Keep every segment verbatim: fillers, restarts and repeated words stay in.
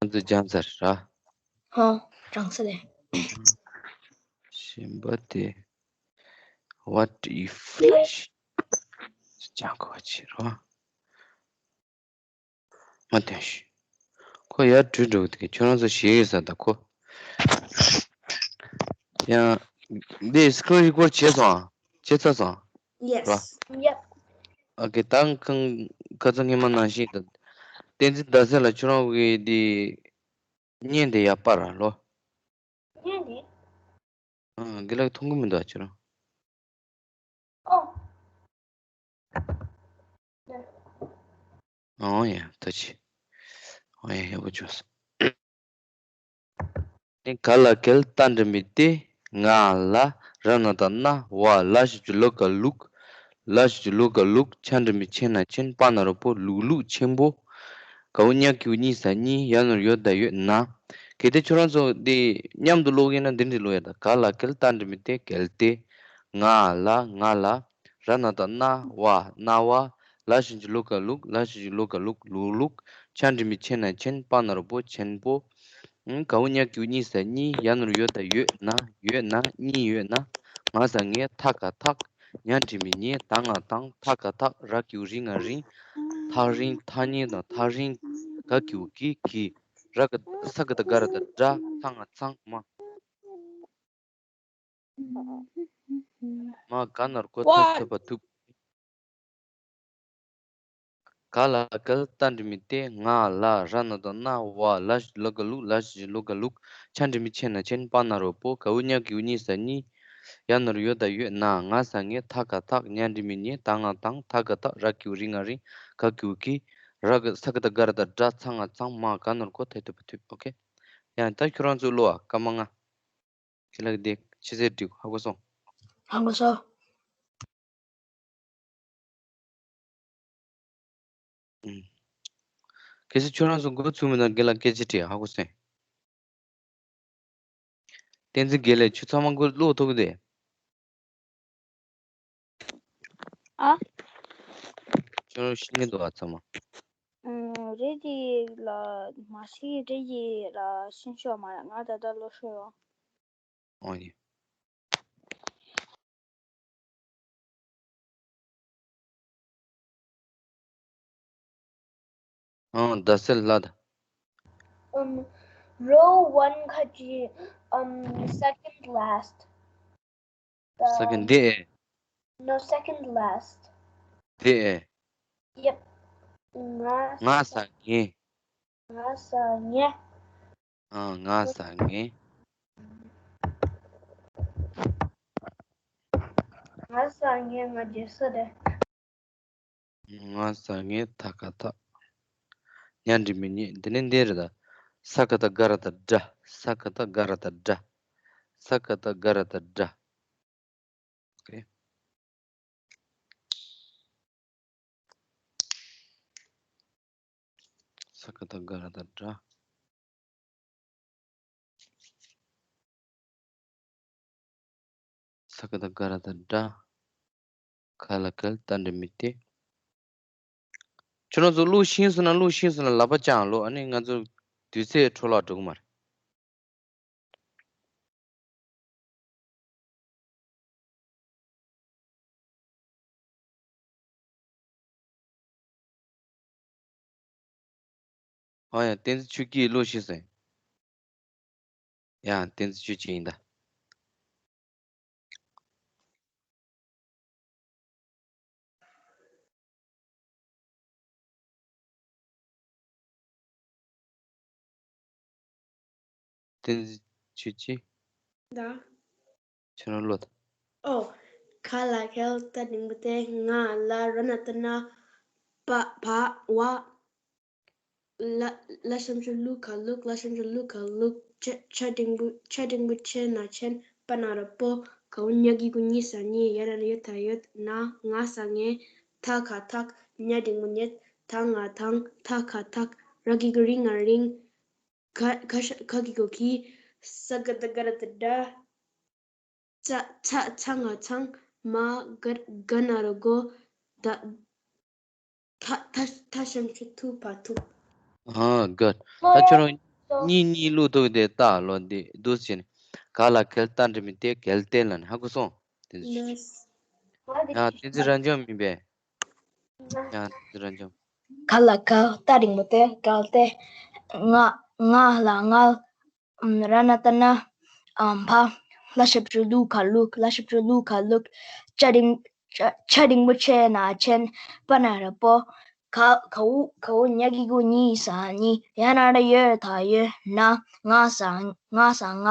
ང་ཚོ་སྦྱངས་ཚར་ར། ཧོ། སྦྱངས་ཚར་རེད། གཞན་པ་དེ། What if སྦྱང་དགོས་པ་བྱེད་རོགས། མ་ཐོན་ཤི། ཁོ་ཡར་བྲོས་འགྲོ་གི་འདུག་ཁྱོད་རང་ཚོ་ཞེད་ཡོད་ས་ད་ཁོ། ཡང་། འདི་སི་ཀི་རིན་རི་ཀོར་བྱས་སོང་། བྱས་ཚར་སོང་། Yes. Yep. ཨོ་ཁེ། ད་ཁང་ཁ་ཚ་ངེས་མ་ནང་བཞིན་དང་། བསྟན་འཛིན་ཟླ་ཟེར་ལ་ཁྱོད་རང་གི་འདི། བརྙན་དེ་ཡག་པ་ར་ལོ། བརྙན་དེ། ཨ། དགེ་ལགས་མཐོང་གི་མི་འདུག་ཨ་ཁྱོད་རང་། ཨོ། ཨོ་ཡ་ད་ཅི། ཨོ་ཡ་ཡག་པོ་བྱུང་སོང་། ནི་ག་ལ་གལ་ཏ་འགྲེང་བུ་སྟེ། ང་ལ་ར་ན་བཏགས་རྣ། བ་ལ་ཞབས་ཀྱུ་ལོ་ག་ལུག་ལ་ཞབས་ཀྱུ་ལོ་ག་ལུག་ཆ་འགྲེང་བུ་ཆེ་ན་ཆེན། པ་ན་རོ་པོ། ལུག་ལུག་ཆེན་པོ། ག་འོག་ཉ་གི་གུ་གཉིས་ས་གཉིས། ཡ་ན་རོ་ཡོ་ད་ཡོད་ན། གལ་ཏེ་ཁྱོད་རང་ཚོ་འདི་མཉམ་དུ་ཀློག་ཡིན་ན་འདི་འདྲ་ཀློག་ཡ་ད། ག་ལ་གལ་ཏ་འགྲེང་བུ་སྟེ། གལ་ཏེ། ང་ལ་ང་ལ། ར་ན་བཏགས་རྣ། བ་རྣ་བ། ལ་ཞབས་ཀྱུ་ལོ་ག་ལུག་ལ་ཞབས་ཀྱུ་ལོ་ག་ལུག་ལུག་ལུག་ཆ་འགྲེང་བུ་ཆེ་ན་ཆེན། པ་ན་རོ་པོ་ཆེན་པོ། ཨང་། ག་འོག་ཉ་གི་གུ་གཉིས་ས་གཉིས། ཡ་ན་རོ་ཡོ་ད་ཡོད་ན། ཡོད་ན། གཉིས་ཡོད་ན། ང་ས་ངེ། ཐ་ག་ཐག་ཉ་འགྲེང་བུ་ཉེ། ད་ང་དང་། ཐ་ག་ཐག་ར་གི་གུ་རི་ང་རིང་། ཐག་རིང་། ཐག་ཉེ་དང་ཐག་རིང་། ག་གི་གུ་གི་གི་ར་ག་ས་ག་ད་ག་ར་ད་སྒྲ། ཚ་ང་ཚང་། མ། མ་ག་ན་རོ་གོ་ཐ་ཐོད་པ་ཐུབ། ག་ལ་གལ་ཏ་འགྲེང་བུ་སྟེ། ང་ལ་ར་ན་བཏགས་རྣ། བ་ལ་ཞབས་ཀྱུ་ལོ་ག་ལུག་ལ་ཞབས་ཀྱུ་ལོ་ག་ལུག་ཆ་འགྲེང་བུ་ཆེ་ན་ཆེན། པ་ན་རོ་པོ། ག་འོག་ཉ་གི་གུ་གཉིས་ས་གཉིས། ཡ་ན་རོ་ཡོ་ད་ཡོད་ན། ང་ས་ངེ། ཐ་ག་ཐག་ཉ་འགྲེང་བུ་ཉེ། ད་ང་དང་། ཐ་ག་ཐག་ར་གི་གུ་རི་ང་རིང་། ག་གི་གུ་གི་ར་ག་ས་ག་ད་ག་ར་ད་སྒྲ། ཚ་ང་ཚང་། མ་ག་ན་རོ་གོ་ཐ་ཐོད་པ་ཐུབ། ཨོ་ཁེ། ཡང་ད་ཁྱོད་རང་ཚོ་ཀློག་ཨ། སྐར་མ་ལྔ། ཁྱེད་ལ་འདི་ཕྱི་ཚེ་འགྲིག་ཧ་གོ་སོང་། ཧ་གོ་སོང་། ཨུམ། གལ་སྲིད་ཁྱོད་རང་ཚོ་འགོ་ཚུགས་མི་དང་རྒན་ལགས་སྐད་ཆ་དྲིས་ཧ་གོ་སོང་། བསྟན་འཛིན་རྒན་ལགས་ཁྱོད་ཚང་མ་འགོ་ཀློག་ཐུབ་ཀྱི་རེད། ཨ། ཁྱོད་རང་ཤེས་ཀྱི་འདུག་ཨ་ཚང་མ། ཨུམ། རེད་དེ་ལ་མ་ཤེས་རེད་ཡེ་ལ་ཤེས་ཤོག་མ་ང་ད་ལྟ་ཀློག་ཤོག་ཡོང་། ཨོ་ཡེ། ཨང་། ཟླ་ཟེར་ལ་ད། Um, row one ཁ་ཅིག um, second last. Second དེ་ཨེ། No, second last. དེ་ཨེ། Yep. ང་ང་ས་ངེ། ང་ས་ངེ། ཨ། ང་ས་ངེ། ང་ས་ངེ་ང་རྗེས་སུ་རེད། ང་ས་ངེ་ཐ་ག་ཐག་ཉ་འགྲེང་བུ་ཉེ། འདི་ནི་འདི་རེད་ད། ས་ག་ད་ག་ར་ད་སྒྲ། ས་ག་ད་ག་ར་ད་སྒྲ། ས་ག་ད་ག་ར་ད་སྒྲ། ཨོ་ཁེ། ས་ག་ད་ག་ར་ད་སྒྲ། ས་ག་ད་ག་ར་ད་སྒྲ། ག་ལ་གལ་ཏ་འགྲེང་བུ་སྟེ། ཁྱོད་རང་ཚོ་ཀློག་ཤེས་སོང་ན་ཀློག་ཤེས་སོང་ན་ལག་པ་བརྐྱངས་ཀློག་ཨ་ནི་ང་ཚོ་དུས་ཚོད་འཕྲོ་བརླག་འགྲོ་གི་མ་རེད། ཨ་ཡ། བསྟན་འཛིན་ཆོས་སྐྱིད་ཀློག་ཤེས་སོང་། ཡ། བསྟན་འཛིན་ཆོས་སྐྱིད་ཡིན་ད། བསྟན་འཛིན་ཆོས་སྐྱིད། ད། ཁྱོད་རང་ཀློག་དང་། ཨོ། ག་ལ་གལ་ཏ་འགྲེང་བུ་སྟེ། ང་ལ་ར་ན་བཏགས་རྣ། བ་བ་བ། ལ་ལ་ཞབས་ཀྱུ་ལུ་ག་ལུག་ལ་ཞབས་ཀྱུ་ལུ་ག་ལུག་ཆ་ཆ་འགྲེང་བུ་ཆ་འགྲེང་བུ་ཆེ་ན་ཆེན། པ་ན་རོ་པོ། ག་འོག་ཉ་གི་གུ་གཉིས་ས་གཉིས། ཡ་ན་རོ་ཡོ་ད་ཡོད་ན། ང་ས་ངེ། ཐ་ག་ཐག་ཉ་འགྲེང་བུ་ཉེ། ད་ང་དང་། ཐ་ག་ཐག་ར་གི་གུ་རི་ང་རིང་། ག་ག་ཤ་ག་གི་གུ་གི་ས་ག་ད་ག་ར་ད་སྒྲ། ཚ་ཚ་ཚ་ང་ཚང་། མ་ག་ག་ན་རོ་གོ། ད་ཐ་ཐ་ཐ་ཞབས་ཀྱུ་ཐུ་བ་ཐུབ། ཨ། ག་ད་ཁྱོད་རང་ གཉིས་གཉིས་བླུགས་ཐུབ་དེ་ལྟ་ལོ་འདི་འདུག་ཟེར་ནས། ག་ལ་གལ་ཏ་འདྲ་མི་དེ་གལ་ཏེ་ལ་ནི་ཧ་གོ་སོང་། དེ་ཚོ་ཡང་དེ་ཚོ་རང་སྦྱོང་མིན་པས། ཡང་དེ་ཚོ་རང་སྦྱོང་། ག་ལ་གལ་ཏ་རིང་མོ་དེ་གལ་ཏེ། ང་ང་ལ་ངལ། ཨམ། ར་ན་ཏ་ན། ཨམ། བ། ལ་ཞབས་ཀྱུ་ལུ་ག་ལུག་ལ་ཞབས་ཀྱུ་ལུ་ག་ལུག་ཆ་རིང་ཆ་ཆ་རིང་པོ་ཆེ་ན་ཆེན། པ་ན་རོ་པོ། ག་གའུ་གའུ་ཉ་གི་གུ་ཉི་ས་ཉི། ཡ་ན་རོ་ཡོ་ད་ཡོད། ན་ང་ས་ང་ས་ང་།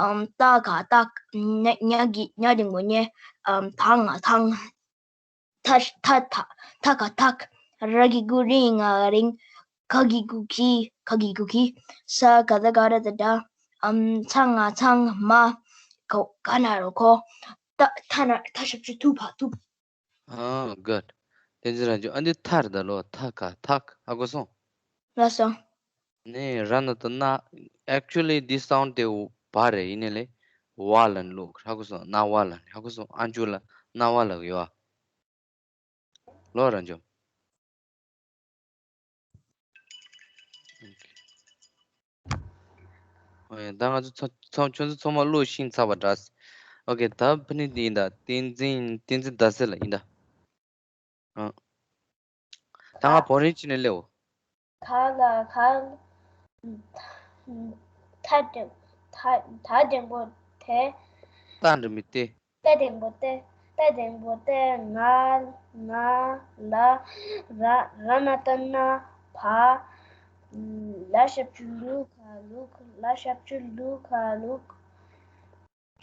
ཨམ། ཏ་ག་ཏག་ཉ་ཉ་གི་ཉ་རིང་པོ་ཉེ། ཨམ། ད་ང་ཐང་། ཐ་ཐ་ཐ་ཐ་ག་ཐག་ར་གི་གུ་རི་ང་རིང་། ག་གི་གུ་གི་ག་གི་གུ་གི་ས་ག་ད་ག་ར་ད་ད། ཨམ། ཚ་ང་ཚང་མ། ག་ག་ན་རོ་གོ། ད་ཐ་ན་ཐ་ཞབས་ཀྱུ་ཐུ་བ་ཐུབ། ཨ། good. བསྟན་འཛིན་རང་བྱུང་། ཨ་འདི་ཐ་རེད་ད་ལོ། ཐ་ག་ཐག་ཧ་གོ་སོང་། ལགས་སོ། ནས་ར་ན་ཏ་ན། actually this sound དེ་བ་རེད། ཡིན་ནའི་ལས་བ་ལ་ནི་ལོ་ཧ་གོ་སོང་། ན་བ་ལ་ནི་ཧ་གོ་སོང་། ཨ་མཆོག་ལ་ན་བ་ལ་ཡོད་ཨ། ལོ་ར་འཇོམས། ཨོ་ཡ། ད་ང་ཚོ་ཚང་ཚང་ཁྱོད་ཚོ་ཚང་མ་བློ་ཤིང་ཚ་བ་འདྲ། ཨོ་ཀེ། ད་ཕ་ནི་འདི་ཡིན་ད། བསྟན་འཛིན། བསྟན་འཛིན་ཟླ་ཟེར་ལ་ཡིན་ད། ཨ། ད་ང་བོ་རིན་ཅི་ནས་སླེབས། ག་ལ་ག། ཐ་འགྲེང་ཐ་ཐ་འགྲེང་བུ་དེ། ཏ་འགྲེང་བུ་ཏེ། ཏ་འགྲེང་བུ་ཏེ། ཏ་འགྲེང་བུ་ཏེ། ང་ང་ལ་ར་ར་ན་ཏ་ན་བ། ལ་ཞབས་ཀྱུ་ལུ་ག་ལུག་ལ་ཞབས་ཀྱུ་ལུ་ག་ལུག་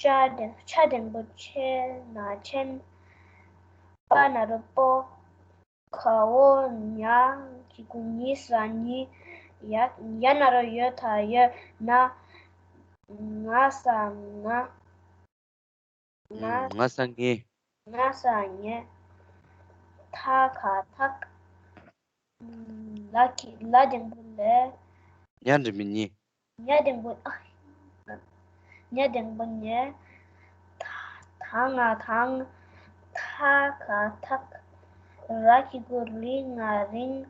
ཆ་འགྲེང་ཆ་འགྲེང་བུ་ཆེ་ན་ཆེན། པ་ན་རོ་པོ། གའོ་ཉ་གི་གུ་ཉི་ས་ཉི། ཡ་ཡ་ན་རོ་ཡོ་ད་ཡོད། ན་ང་ས་ང་། ང་ང་ས་ངེ། ང་ས་ངེ། ཐ་ག་ཐག་ལ་གི་ལ་འགྲེང་བུ་ལེ། ཉ་འགྲེང་བུ་ཉི། ཉ་འགྲེང་བུ། ཨ། ཉ་འགྲེང་བུ་ཉེ། ཐ་ཐ་ང་ཐང་། ཐ་ག་ཐག་ར་གི་གུ་རི་ང་རིང་།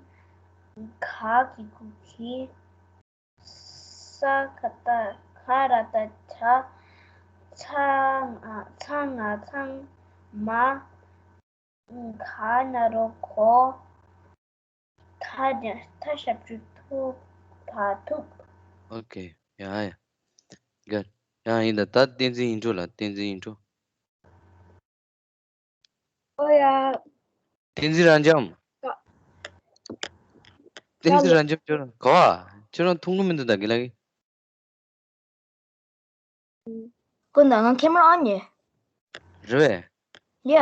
ག་གི་གུ་གི་ས་ག་ད་ག་ར་ད་ཆ། ཚ་ང་ཚ་ང་ཚང་མ། ག་ན་རོ་གོ། ཐ་ཐ་ཞབས་ཀྱུ་ཐུ་བ་ཐུབ། ཨོ་ཀེ། ཡ་ཡ། ག་ཡ་ཡིན་ད། ད་བསྟན་འཛིན་ཡིན་འགྲོ་ལ། བསྟན་འཛིན་ཡིན་འགྲོ། ཨོ་ཡ། བསྟན་འཛིན་རབ་འབྱམས། ཀ་བསྟན་འཛིན་རབ་འབྱམས་ཁྱོད་རང་ག་བ། ཁྱོད་རང་མཐོང་གི་མི་འདུག་ད་གི་ལ་གི། ཀུན་ད་ང་ཁེ་མ་ར་ཨོན་ཡེ། རེད་པས། ཡ།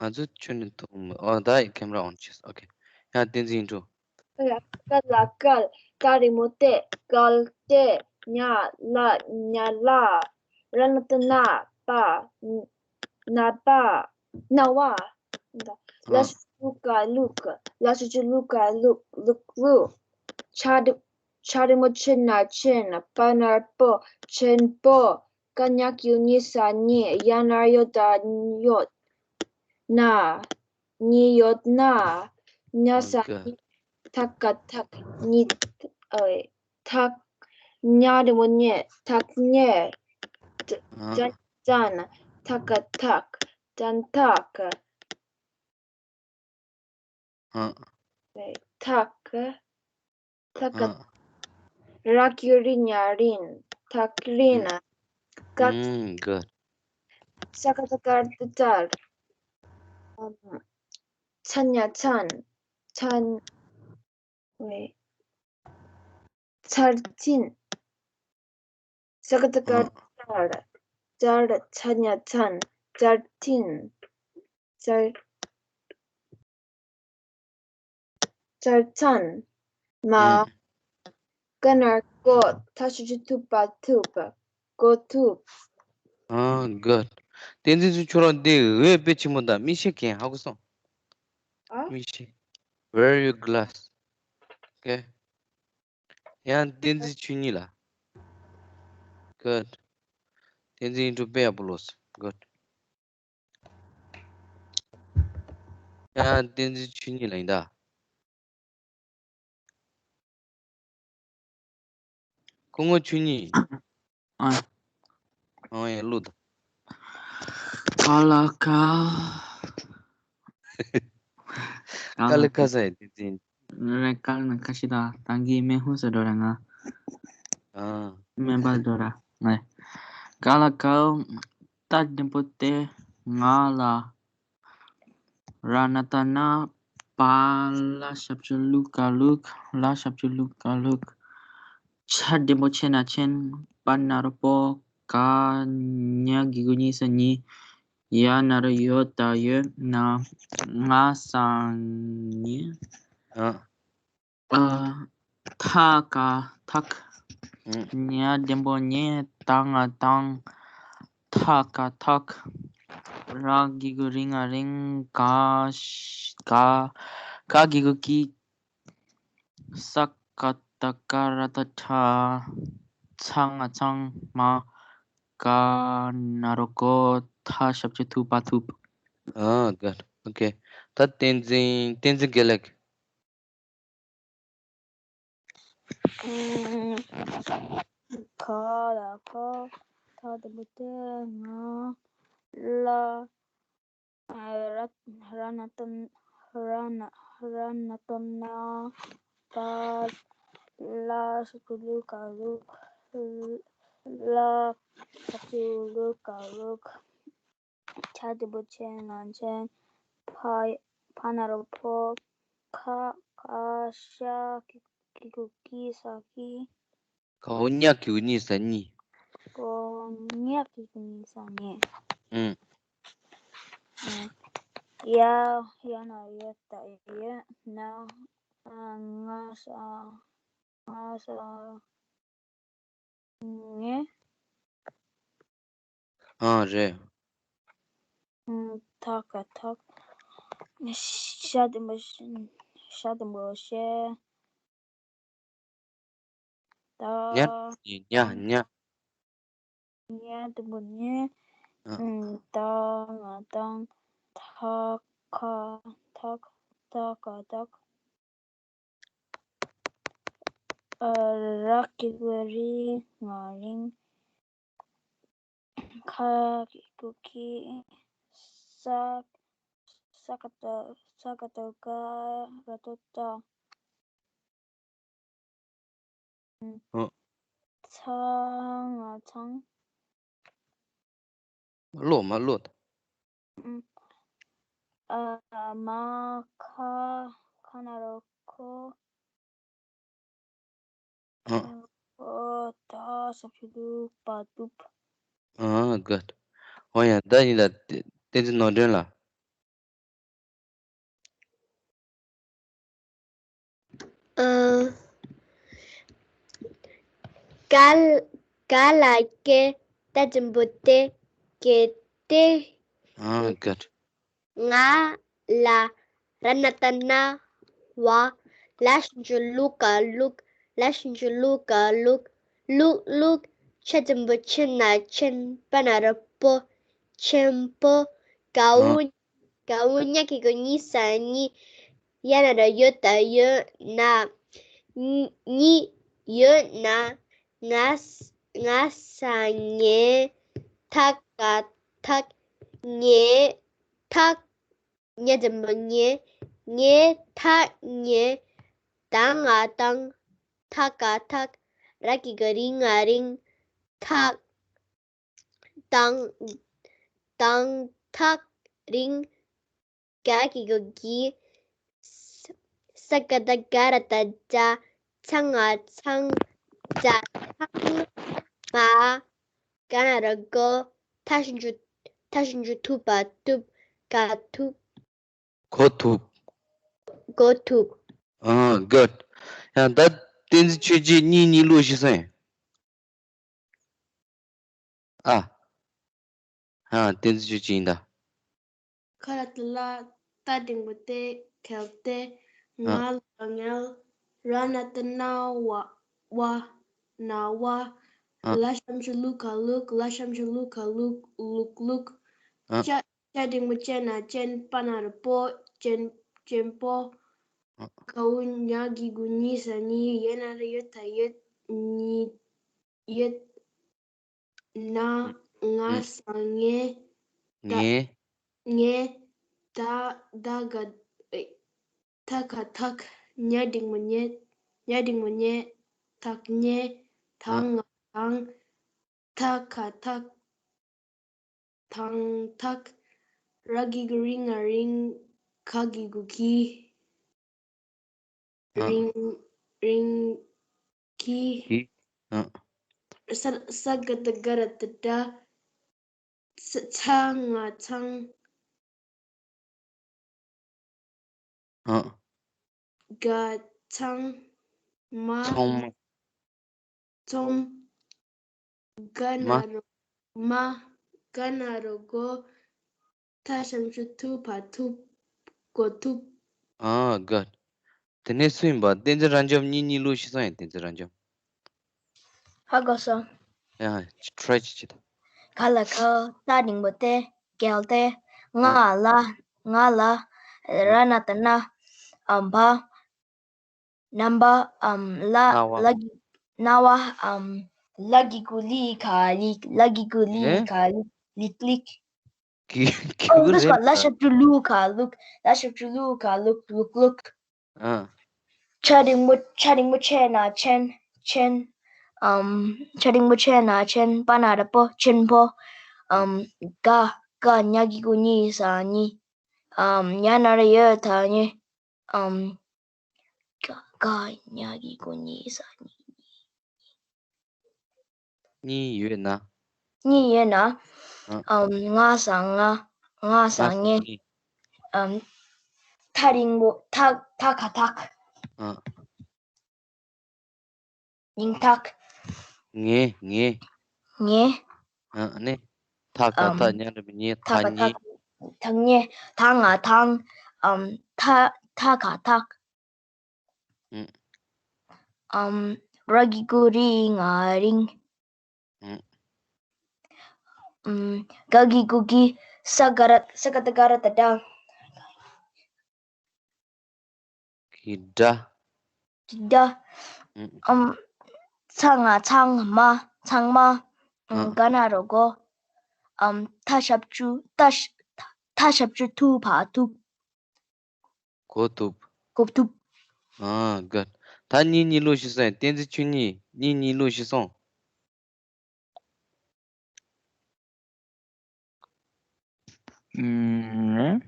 ང་ཚོ་ཁྱོད་ནི་མཐོང་མི། ཨོ་ད་ཁེ་མ་ར་ཨོན་བྱས། ཨོ་ཀེ། ཡ་བསྟན་འཛིན་ཡིན་འགྲོ། ཀ་ལ་གལ། ཏ་རི་མོ་ཏེ། གལ་ཏེ། ཉ་ལ་ཉ་ལ། ར་ན་ཏ་ན་པ། ན་པ། ན་བ། ལ་ཞབས་ཀྱུ་ལུ་ག་ལུག་ལ་ཞབས་ཀྱུ་ལུ་ག་ལུག་ལུག་ལུག་ཆ་འགྲེང་ཆ་འགྲེང་བུ་ཆེ་ན་ཆེན། པ་ན་རོ་པོ། ཆེན་པོ། ག་ཉ་གི་གུ་ཉི་ས་ཉི། ཡ་ན་རོ་ཡོ་ད་ཡོད། ན། ཉི་ཡོད་ན། ཉ་ས་ཉི། ཐ་ག་ཐག་ཉི། ཨོ། ཐག་ཉ་འགྲེང་བུ་ཉེ། ཐག་ཉེ། ཨ། ཅན་ཅན། ཐ་ག་ཐག་ཅན་ཐག་ཨ། ཐག་ཐག་ཨ། ར་གི་གུ་རི་ཉ་རིན། ཐག་རིན། ཨུམ། ཀ་ཨུམ། good. ས་ག་ད་གར་ཏ་ཙར། ཨམ། ཚ་ཉ་ཚན། ཚན། ཨེ། ཚར་ཚིན། ས་ག་ད་གར་ཨ། ཙར། ཙར་ཚ་ཉ་ཚན། ཙར་ཚིན། ཙར། ཙར་ཚན། མ། ཨུམ། ཀ་ན་རོ་ཀོ། ཐ་ཞབས་ཀྱུ་ཐུ་བ་ཐུབ། གོ་ཐུབ། ཨ། good. བསྟན་འཛིན་ཚོ་ཁྱོད་རང་འདི་འོད་དཔེ་ཆེན་མོ་དང་མིག་ཤེལ་གྱོན་ཧ་གོ་སོང་། ཨ། མིག་ཤེལ། Wear your glass. Okay. ཡང་བསྟན་འཛིན་ཆོས་ཉིད་ལ། Good. བསྟན་འཛིན་ཡིན་འགྲོ་དཔེ་ཡག་པོ་ལོས། Good. ཡང་བསྟན་འཛིན་ཆོས་ཉིད་ལ་ཡིན་ད། སྐུ་ངོ་ཆོས་ཉིད། ཨ། ཨང་ཡང་ལུད། ཀ་ལ་ཀ། ཀ་ལ་ཀ་ས་ཡི་དེ་ཙིན། རེ་ཀ་ལ་ན་ཀ་ཤི་ད་ཏང་གི་མེ་ཧུ་ས་འགྲོ་ར་ང་། ཨ། མེ་འབར་འགྲོ་ར་ང་། ཀ་ལ་ཀ། ཏ་འགྲེང་བུ་ཏེ་ང་ལ། ར་ན་ཏ་ན། པ་ལ་ཞབས་ཀྱུ་ལུ་ཀ་ལུག་ལ་ཞབས་ཀྱུ་ལུ་ཀ་ལུག་ཆ་འགྲེང་བུ་ཆེ་ན་ཆེན། པ་ན་རོ་པོ། ག་ཉ་གི་གུ་གཉིས་ས་གཉིས། ཡ་ན་རོ་ཡོ་ད་ཡོད་ན། ང་ས་ཉེ། ཨ། ཨ། ཐ་ཀ་ཐག་ཨ། ཉ་འགྲེང་བུ་ཉེ། ད་ང་དང་། ཐ་ཀ་ཐག་ར་གི་གུ་རི་ང་རིང་། ག་ཤ་ག་ག་གི་གུ་གི་ས་ཀ་ཏ་ཀ་ར་ཏ་ཁྲ། ཚ་ང་ཚང་། མ་ཀ་ན་རོ་ཀོ། ཐ་ཞབས་ཀྱུ་ཐུ་པ་ཐུབ། ཨ། ག་ཨོ་ཀེ། ད་བསྟན་འཛིན་བསྟན་འཛིན་དགེ་ལེགས། ཁ་ལ་ཁ། ཐ་འགྲེང་བུ་ཏེ་ང་ལ། ར་ར་ན་ཏ་ན་ར་ན་ར་ན་ཏ་ན། པ་ལ་ཞབས་ཀྱུ་ལུ་ཀ་ལུག་ལ་ཞབས་ཀྱུ་ལུ་ཀ་ལུག་ཆ་འགྲེང་བུ་ཆེ་ན་ཆེན། ཕ་ཕ་ན་རོ་ཕོ། ཁ་ཁ་ཤ་གི་གུ་ཀི་ས་ཀི། ག་འོ་ཉ་གི་གུ་གཉིས་ས་གཉིས། ག་འོ་ཉ་གི་གུ་གཉིས་ས་གཉིས། ཨུམ། ཡ་ཡ་ན་ཡོ་ད་ཡོད་ན། ང་ས་ང་ས་ངེ། ཨ་རེད། ཐ་ཀ་ཐག་ཤ་འགྲེང་བུ་ཤ་འགྲེང་བུ་ཤེ། ད་ཉ་ཉ་ཉ། ཉ་འགྲེང་བུ་ཉེ། ཨ། ད་ང་དང་། ཐ་ཀ་ཐག་ཐ་ཀ་ཐག་ཨ། ར་གི་གུ་རི་ང་རིང་། ཁ་གི་གུ་ཁི། ས་ས་ཀ་ཏ་ས་ཀ་ཏ་ཀ་ར་ཏོ་ཏ། ཨ། ཚ་ང་ཚང་། ལོ་མ་ལོ། ཨ། མ་ཁ་ཁ་ན་རོ་ཁོ། ཨ། ཨོ་ད་ས་ཕྱི་ལུག་པ་ཏུབ། ཨ་ག་ཨོ་ཡ་ད་ཡིན་ལ་བསྟན་འཛིན་ནོར་སྒྲོན་ལ། ཨ། ག་ལ་ག་ལ་ཀེ་ཏ་འགྲེང་བུ་ཏེ་ཀེ་ཏེ། ཨ་ག་ང་ལ་ར་ན་ཏ་ན་བ། ལ་ཞབས་ཀྱུ་ལུ་ཀ་ལུག་ལ་ཞབས་ཀྱུ་ལུ་ཀ་ལུག་ལུག་ལུག་ཆ་འགྲེང་བུ་ཆེ་ན་ཆེན། པ་ན་རོ་པོ། ཆེན་པོ། ག་འོ་ག་འོ་ཉ་གི་གུ་གཉིས་ས་གཉིས། ཡ་ན་རོ་ཡོ་ད་ཡོད་ན། གཉིས་ཡོད་ན། ང་ས་ང་ས་ངེ། ཐ་ཀ་ཐག་ངེ། ཐག་ཉ་འགྲེང་བུ་ཉེ། ངེ་ཐག་ཉེ། ད་ང་དང་། ཐ་ཀ་ཐག་ར་གི་གུ་རི་ང་རིང་། ཐག་དང་དང་ཐག་རིང་། ག་གི་གུ་གི་ས་ཀ་ཏ་ག་ར་ཏ་ཏྲ། ཚ་ང་ཚང་། ཏྲ་ཚང་། མ་ག་ན་རོ་གོ། ཐ་ཞབས་ཀྱུ་ཐ་ཞབས་ཀྱུ་ཐུ་པ་ཐུབ། ག་ཐུབ། གོ་ཐུབ། གོ་ཐུབ། ཨ་ག་ཡང་ད་བསྟན་འཛིན་ཆོས་རྗེ་གཉིས་གཉིས་ལོ་ཞིག་སེང་། ཨ། ཨ་བསྟན་འཛིན་ཆོས་རྗེ་ཡིན་ད། ཁ་ལ་ཏ་ལ་ཏ་འགྲེང་བུ་ཏེ་གལ་ཏེ། ཨ། ང་ལ་ངལ། ར་ན་ཏ་ན་བ། བ། ན་བ། ཨ། ལ་ཞབས་ཀྱུ་ལུ་ཀ་ལུག་ལ་ཞབས་ཀྱུ་ལུ་ཀ་ལུག་ལུག་ལུག་ཨ། ཅ་ཅ་འགྲེང་བུ་ཅན་ན་ཅན། པ་ན་རོ་པོ། ཅན་ཅན་པོ། ཨ། ག་འོ་ཉ་གི་གུ་གཉིས་ས་གཉིས། ཡ་ན་རོ་ཡོ་ད་ཡོད་གཉིས། ཡོད་ན། ང་ཨུ། སང་ངེ་ད། ངེ། ངེ་ད་ད་ག་ཨེ། ཐ་ཁ་ཐག་ཉ་འགྲེང་བུ་ཉེ། ཉ་འགྲེང་བུ་ཉེ། ཐག་ཉེ། ཨ། ཐང་ང་ཐང་། ཐ་ཁ་ཐག་ཐང་ཐག་ར་གི་གུ་རི་ང་རིང་། ག་གི་གུ་གི་ཨ། རིང་། རིང་གི་ཨ། ས་ས་ག་ད་ག་ར་ད་སྒྲ། ཚ་ང་ཚང་། ཨ། ག་ཚང་མ། ཚང་མ། ཚོམ། ག་མ། ན་རོ་མ། ག་ན་རོ་གོ། ཐ་ཞབས་ཀྱུ་ཐུ་བ་ཐུབ། གོ་ཐུབ། ཨ། ག་དེ་ནས་སུ་ཡིན་པ། བསྟན་འཛིན་རབ་འབྱམས། གཉིས་གཉིས་ལོ་ཤི་སོང་ཡང་། བསྟན་འཛིན་རབ་འབྱམས། ཧ་གོ་སོང་། ཡ། ཊི་རའི་ཅིག་བྱེད་དང་། ག་ལ་གལ། ཏ་འགྲེང་བུ་ཏེ། གལ་ཏེ། ང་ཨ། ལ། ང་ལ། ཨ། ར་ན་ད་ན། ཨམ་བ། རྣམ་པ། ཨམ་ལ། རྣ་བ། ལ་གི་རྣ་བ། ཨམ་ལ་གི་གུ་ལི་ག་ལིག་ལ་གི་གུ་ལི་ཨེ། ག་ལིག་ལིག་ལིག་གི་གི་ཨོ་གུ་ལུག་རེད་ལ་ལ་ཤབ་ཀྱུ་ལུ་ག་ལུག་ལ་ཤབ་ཀྱུ་ལུ་ག་ལུག་ལུག་ལུག་ཨ། ཆ་འགྲེང་བུ། ཆ་འགྲེང་བུ་ཆེ་ན་ཆེན། ཆེན། ཨམ། ཆ་འགྲེང་བུ་ཆེ་ན་ཆེན། པ་ན་ར་པོ། ཆེན་པོ། ཨམ། ག་ག་ཉ་གི་གུ་ཉི་ས་ཉི། ཨམ། ཉ་ན་རོ་ཡོ་ད་ཉི། ཨམ། ག་ག་ཉ་གི་གུ་ཉི་ས་ཉི། གཉིས་ཡོད་ན། གཉིས་ཡོད་ན། ཨ། ཨམ། ང་ས་ང་། ང་ས་ང་ས་ངེ། ངེ། ཨམ། ཐ་འགྲེང་བུ་ཐ། ཐ་ཁ་ཐག་ཨ། སྙིང་ཐག་ངེ། ངེ། ངེ། ཨ་ནི། ཐ་ཁ་ཐག་ཨམ། ཉ་འགྲེང་བུ་ཉེ། ཐ་ཐ་ཁ་ཉེ། ཐག་ཐག་ཉེ། ཐ་ང་ཐང་། ཨམ། ཐ། ཐ་ཁ་ཐག་ཨུ། ཨམ། ར་གི་གུ་རི་ང་རིང་། ཨུ། ཨམ། ག་གི་གུ་གི་ས་ག་ར་ས་ག་ད་ག་ར་ད་སྒྲ། གི་སྒྲ། གི་སྒྲ། ཨུ། ཨམ། ཚ་ང་ཚང་མ། ཚང་མ། ཨམ། ཨ། ག་ན་རོ་གོ། ཨམ། ཐ་ཞབས་ཀྱུ་ཐ། ཐ་ཞབས་ཀྱུ་ཐུ་བ་ཐུབ། གོ་ཐུབ། གོ་ཐུབ། ཨ། ག་ད་གཉིས་གཉིས་ལོ་ཤི་སོང་། བསྟན་འཛིན་ཆོས་ཉིད། གཉིས་གཉིས་ལོ་ཤི་སོང་། ཨུམ།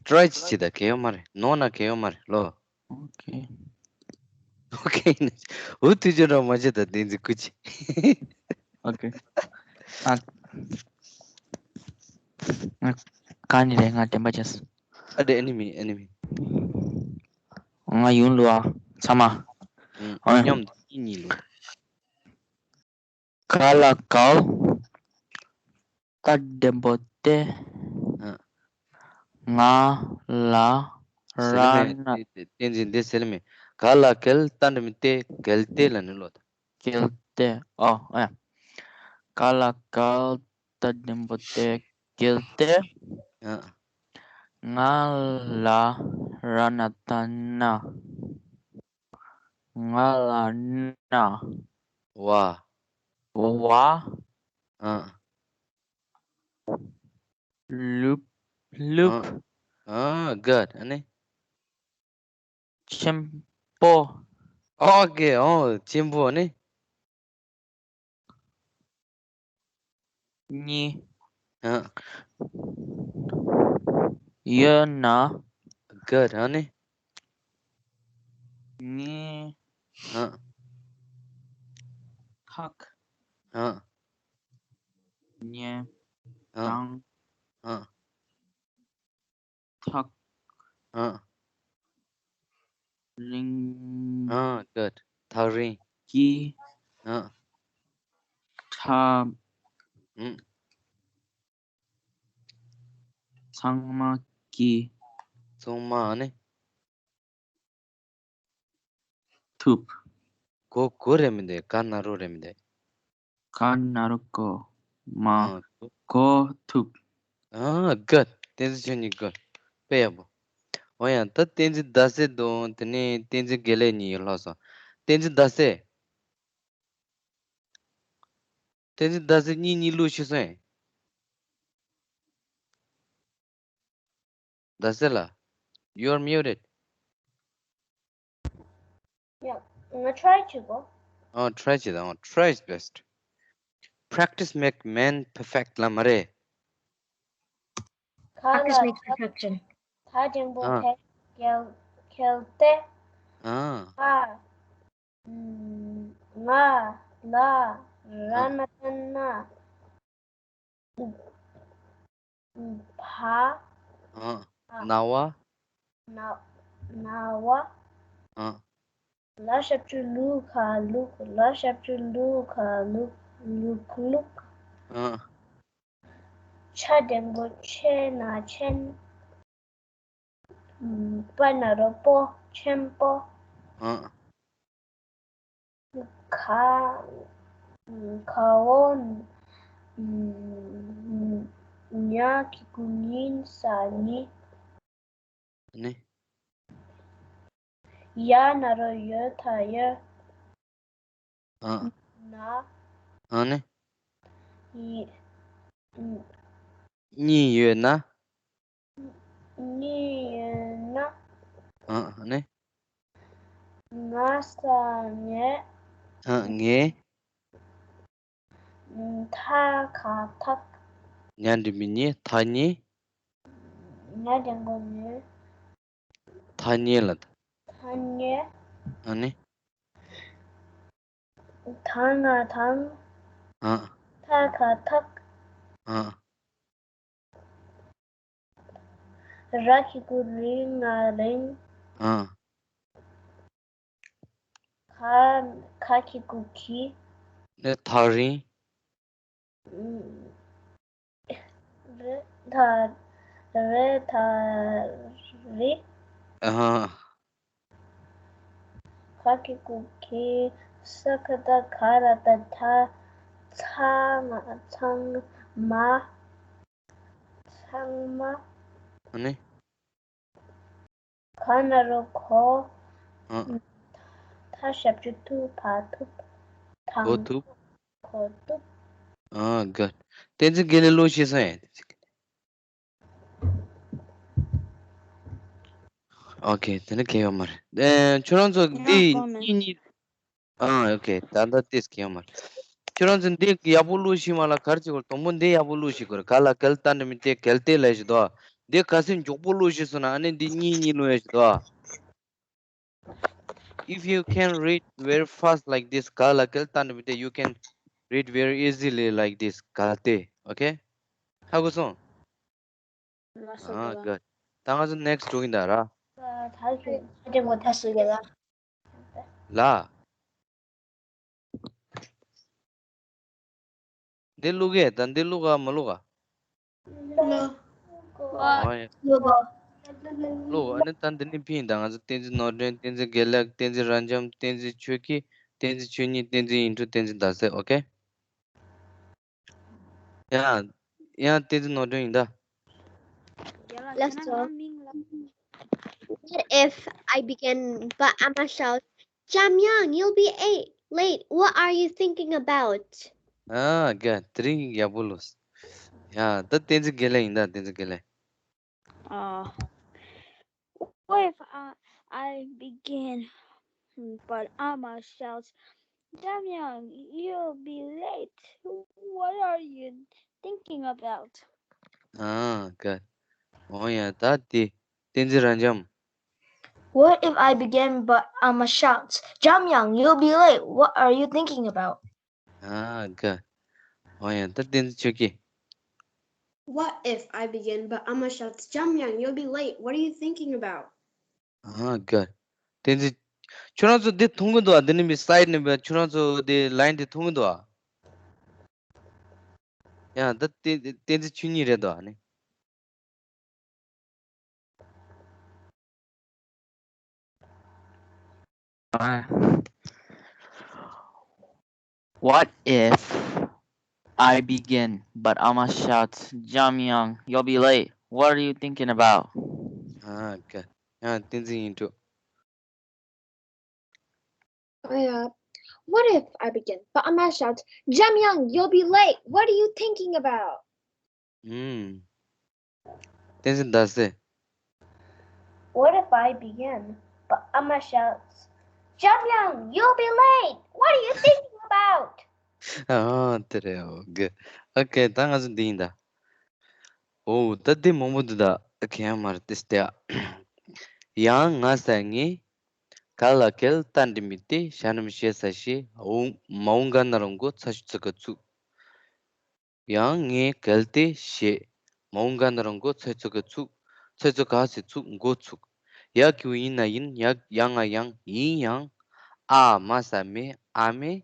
ཊི་རའི་ཅིག་བྱེད་དང་། གལ་ཡོད་མ་རེད། ནོར་ན་གལ་ཡོད་མ་རེད་ལོ། ཨོ་ཁེ། ཨོ་ཁེ་ཡིན་ན། འུ་ཐུགས་རྗེ་རང་མ་བྱེད་དང་། བསྟན་འཛིན་སྐུ་མཁྱེན། ཨོ་ཁེ། ཨ། ང་ག་ནས་རེད། ང་དྲན་པ་བྱས། ཨ་རེ། ཨ་ནི་མི། ཨ་ནི་མི། ང་ཡུང་ལུ་ཨ། ཚ་མ། ཨུམ། ཨ། མཉམ་དུ་གཉིས་གཉིས་ལོ། ག་ལ་གལ། ཏ་འགྲེང་བུ་ཏེ། ཨ། ང་ལ་ཟེར་ལེ་མེ། ར་ན། བསྟན་འཛིན་འདི་ཟེར་ལེ་མེ། ག་ལ་གལ། ཏ་འགྲེང་བུ་ཏེ། གལ་ཏེ་ལ་ནི་ལོ་ད། གལ་ཏེ། ཨོ་ཨ། ག་ལ་གལ། ཏ་འགྲེང་བུ་ཏེ། གལ་ཏེ། ཨ། ང་ལ་ར་ན་ད་ན། ང་ལ་ན། བ། བ། ཨ། ལུབ། ལུབ། ཨ། ཨ། ག་ཨ་ནི། ཆེན་པོ། ཨོ་ཁེ། ཨོ། ཆེན་པོ་ནི། གཉིས། ཨ། ཡོད་ན། ག་ཨ་ནི། ངེ། ཨ། ཐག་ཨ། ཉེ། ཨ། དང་། ཨ། ཐག་ཨ། རིང་། ཨ། ག་ཐག་རིང་། གི་ཨ། ཁྲ། ཨུ། ཚང་མ་གི་ཚང་མ་ནི། ཐུབ། གོ་གོ་རེད་མི་འདུག་ག་ན་རོ་རེད་མི་འདུག་ག་ན་རོ་གོ། མ། ཨ། གོ་ཐུབ། ཨ། ག་བསྟན་འཛིན་ཆོས་ཉིད་ག་དཔེ་ཡག་པོ། འོ་ཡ། ད་བསྟན་འཛིན་ཟླ་ཟེར་དང་དེ་ནས་བསྟན་འཛིན་དགེ་ལེགས་གཉིས་ལྷག་སོང་། བསྟན་འཛིན་ཟླ་ཟེར། བསྟན་འཛིན་ཟླ་ཟེར་གཉིས་གཉིས་བླུགས་ཤེས་སོང་ངས། ཟླ་ཟེར་ལ། You're muted. ཡ། ང་try བྱེད་གོ། ཨ། try བྱེད་དང་། try is best. Practice make man perfect ལ་མ་རེད། ག་Practice ལ་makes perfection. ད་འགྲེང་བུ་ཨ། གལ་གལ་གལ་ཏེ། ཨ། ཨ། ང་ལ་ར་ན་ཏ་ན། བ། ཨ། ན་བ། ན་ན་བ། ཨ། ལ་ཞབས་ཀྱུ་ལུ་ག་ལུག་ལ་ཞབས་ཀྱུ་ལུ་ག་ལུག་ལུག་ལུག་ཨ། ཆ་འགྲེང་བུ་ཆེ་ན་ཆེན། པ་ན་རོ་པོ། ཆེན་པོ། ཨ། ག་ག་འོ་ཉ་གི་གུ་ཉིན་ས་ཉི། ནི། ཡ་ན་རོ་ཡོ་ད་ཡོ། ཨ། ན། ཨ་ནི། ཡི། གཉིས་ཡོད་ན། གཉིས་ཡོད་ན། ཨ་ནི། ང་ས་ངས། ཨ་ངས། ཐ་ག་ཐག་ཉ་འགྲེང་བུ་ཉི། ཐ་ཉི། ཉ་འགྲེང་བུ་ཉི། ཐ་སྙད་ལ། ཐ་སྙད། ཨ་ནི། ད་ང་དང་། ཨ། ཐ་ག་ཐག་ཨ། ར་གི་གུ་རི་ང་རིང་། ཨ། ག་ག་གི་གུ་གི། ནི་ཐག་རིང་། རི་ཐ་རི་ཐ་རི། ཨ། ག་གི་གུ་གི། ས་ག་བཏགས་ག་ར་བཏགས་གྲ། ཚ་ང་ཚང་མ། ཚང་མ། ཨ་ནི། ག་ན་རོ་གོ། ཨ། ཐ་ཞབས་ཀྱུ་ཐུ་བ་ཐུབ། གོ་ཐུབ། གོ་ཐུབ། ཨ། good. བསྟན་འཛིན་དགེ་ལེགས་བློ་ཤེས་སོང་ཡ། ཨོ་ཁེ། དེ་ནི་གལ་ཡོད་མ་རེད། ཨེ། ཁྱོད་རང་ཚོ་འདི་གཉིས་གཉིས། ཨ། ཨོ་ཁེ། ད་ལྟ་ཏིས་གལ་ཡོད་མ་རེད། ཁྱོད་རང་ཚོ་འདི་ཡག་པོ་བློ་ཤེས་མ་ལ་གར་ཅིག་གོ། དང་པོ་འདི་ཡག་པོ་བློ་ཤེས་དགོས་རེད། ག་ལ་གལ་ཏ་འདྲ་མི་དེ་གལ་ཏེ་ལས་ཤི་དོ། འདི་ག་སེ་མགྱོགས་པོ་བློ་ཤེས་སོང་ན་ཨ་ནི་འདི་གཉིས་གཉིས་བློ་ཡ་ཤི་དོ། If you can read very fast like this ག་ལ་གལ་ཏ་འདྲ་མི་དེ། you can read very easily like this གལ་ཏེ། ཨོ་ཁེ། ཧ་གོ་སོང་། ལགས་སོ། ཨ། good. ད་ང་ཚོ་next འགྲོ་གི་ཡིན་ད་ར། ད་ཁྱོད་ཁ་འདྲེ་མོ་ད་སུ་གེ་ལ། ལ། འདི་བླུག་གས། ད་འདི་བླུག་ག་མ་བླུག་ག། བླུག་ཨོ་ཡ། བླུག་ཨ་ནི་ད་འདི་ནི་ཕིན་ད། ང་ཚོ་བསྟན་འཛིན་ནོར་སྒྲོན། བསྟན་འཛིན་དགེ་ལེགས། བསྟན་འཛིན་རབ་འབྱམས། བསྟན་འཛིན་ཆོས་སྐྱིད། བསྟན་འཛིན་ཆོས་ཉིད། བསྟན་འཛིན་ཡིག་དྲུག་བསྟན་འཛིན་ཟླ་ཟེར། ཨོ་ཁེ། ཡང་ཡང་བསྟན་འཛིན་ནོར་སྒྲོན་ཡིན་ད། ལགས་སོ། What if I begin, but I'ma shout, "Jamyang, you'll be a- late. What are you thinking about?" ཨ། good. དེ་རིང་ཡག་པོ་ལོས། ཡ། ད་བསྟན་འཛིན་དགེ་ལེགས་ཡིན་ད། བསྟན་འཛིན་དགེ་ལེགས། Uh, what if I, I begin, but I'ma shout, "Jamyang, you'll be late. What are you thinking about?" ཨ། good. ཨོ་ཡ། ད་དེ་བསྟན་འཛིན་རབ་འབྱམས། What if I begin, but I'ma shout, "Jamyang, you'll be late. What are you thinking about?" ཨ། good. ཨོ་ཡ། ད་བསྟན་འཛིན་ཆོས་སྐྱིད། What if I begin, but I'ma shout, "Jamyang, you'll be late. What are you thinking about?" ཨ། good. བསྟན་འཛིན། ཁྱོད་རང་ཚོ་འདི་མཐོང་གི་འདུག་ཨ། འདི་ནི་མི་side ནས་ཁྱོད་རང་ཚོ་འདི་line འདི་མཐོང་གི་འདུག་ཨ། ཡ། ད་བསྟན་བསྟན་འཛིན་ཆོས་ཉིད་རེད་འདུག་ཨ་ནི། What if I begin, but I'ma shout, "Jamyang, you'll be late. What are you thinking about?" ཨ། good. ཡ། བསྟན་འཛིན་ཡིག་དྲུག། ཨ་ཡ། What if I begin, but Amma shouts, Jamyang, you'll be late. What are you thinking about? ཨུམ། བསྟན་འཛིན་ཟླ་ཟེར། What if I begin, but Amma shouts, Jamyang, you'll be late. What are you thinking about? ཨ་དེ་རེད། ཨོ་གི། ཨོ་ཀེ། ད་ང་ཚོ་འདི་ཡིན་ད། ཨོ་ད་འདི་མང་པོ་འདུག་ད། ཨོ་ཀེ། ཡང་མ་རེད། ཏིས་ཏེ། ཡང་ང་ས་ངས། ག་ལ་གལ་ཏ་འདྲི་མི་སྟེ་ཞ་འདྲི་མི་ཤེ་ས་ཤེ། འོ་མ་འོ་ག་ན་རོ་མགོ་ཚ་ཤུ་ཚུ་ག་ཚུགས། ཡང་ངས་གལ་ཏེ་ཞེས། མ་འོ་ག་ན་རོ་མགོ་ཚ་ཚུ་ག་ཚུགས། ཚ་ཚུ་ག་སི་ཚུགས། མགོ་ཚུགས། ཡ་གི་གུ་ཡིན་ན་ཡིན། ཡ་ཡ་ང་ཡང་། ཡིན་ཡང་། ཨ་མ་ས་མེ། ཨ་མེ།